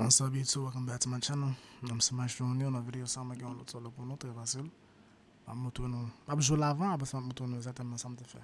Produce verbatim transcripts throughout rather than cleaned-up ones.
What's up YouTube, welcome back to my channel. Mwen se Maestro Junior. Nan videyo sa, mwen gen yon lòt solo pou nou, trè fasil. M ap montre nou, m ap jwe l avan, apre sa m ap montre nou egzakteman sa m te fè.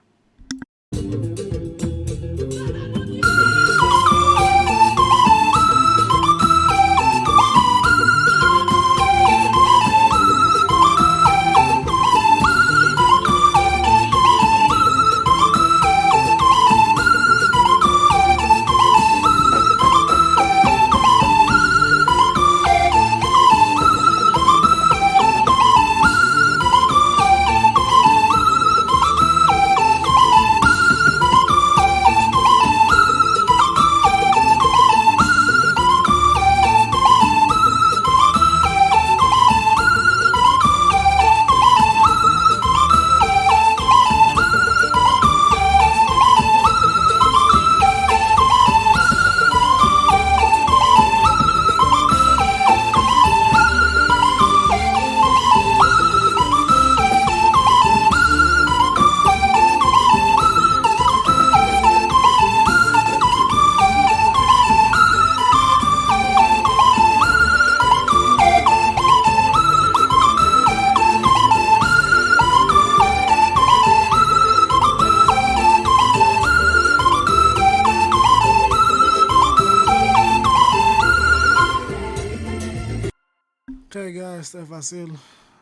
Okay, guys, trè fasil.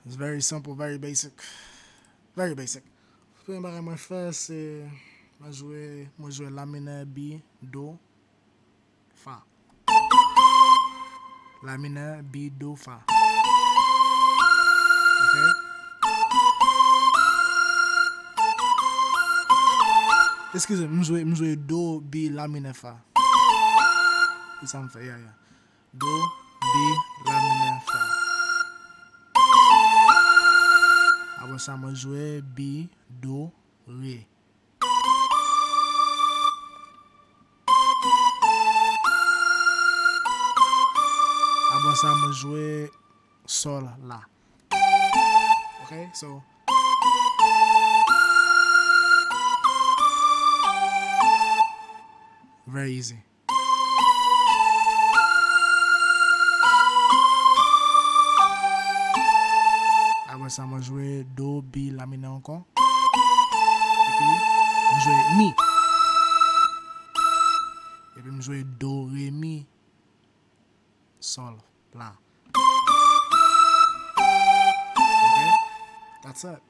It's very simple, very basic. Very basic. Premye bagay mwen fè, se mwen jwe, mwen jwe la minè, bi, do, fa. La minè, bi, do, fa. Ok? Eskize m, m jwe, m jwe do, bi, la minè, fa. Se sa m fè, ya, ya. Do, bi, la minè, fa. Apre sa, mwen jwe bi, do, re. Apre sa, mwen jwe sòl, la. Ok, so. Very easy. Apre sa, mwen jwe do, bi, la minè ankò. Epi, m jwe mi. Epi, m jwe do, re, mi, sòl, la. Ok? That's it.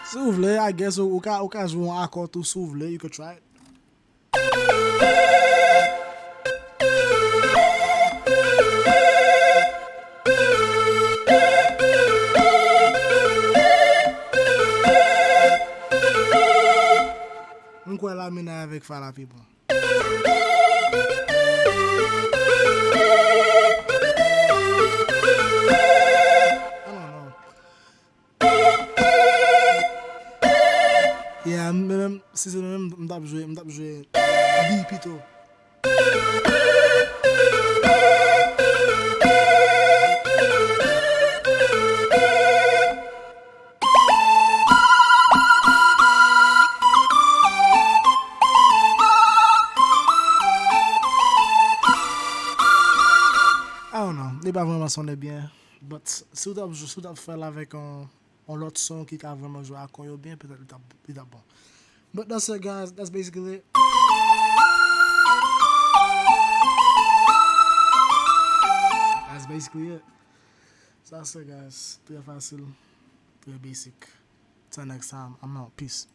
Si w vle, I guess, ou, ou ka, ou ka jwe yon akò tou, si w vle, you could try it. M kwè la minè avèk fa la pi bon. Ah, non, non. Yeah, mwen menm, si se mwen menm, m t ap jwe, m t ap jwe bi pito. I don't know, li pa vrèman sonnen byen. But si w t ap, si w t ap fè l avèk yon, yon lòt son ki ka vrèman jwe akò yo byen, petèt li t ap, li t ap bon. But that's it, guys. That's basically it. That's basically it. Sa se, guys. Trè fasil, trè basic. Till next time, I'm out. Peace.